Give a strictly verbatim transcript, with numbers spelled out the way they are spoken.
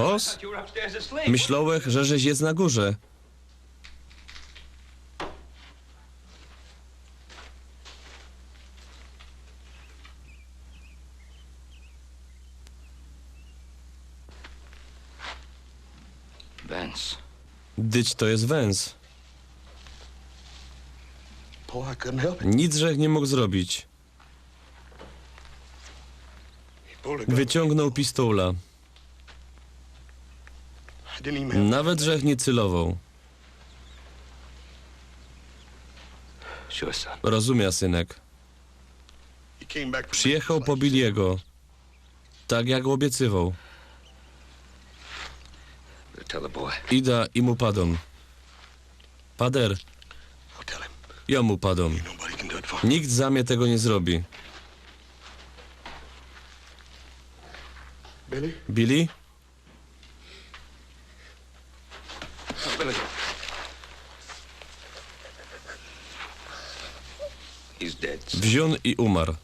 Os? Myślołech, że żeś jest na górze. Vance. Dyć to jest Vance. Boy, I couldn't help it. Nic żech niy mōg zrobić. He pulled a gun. Wyciōngnōł pistola. I didn't even have Nawet żech niy celowoł. Sure, son. Rozumia, synek. He came back from Przijechał po Billy'ego. Tak jak ôbiecywoł. Tell the boy. Ida i mu padōm. Pader, I'll tell him. jōm mu padōm. Nobody can do it for me. Nikt za mie tego niy zrobi. Billy? Billy? Billy. He's dead. Wziōn i umar.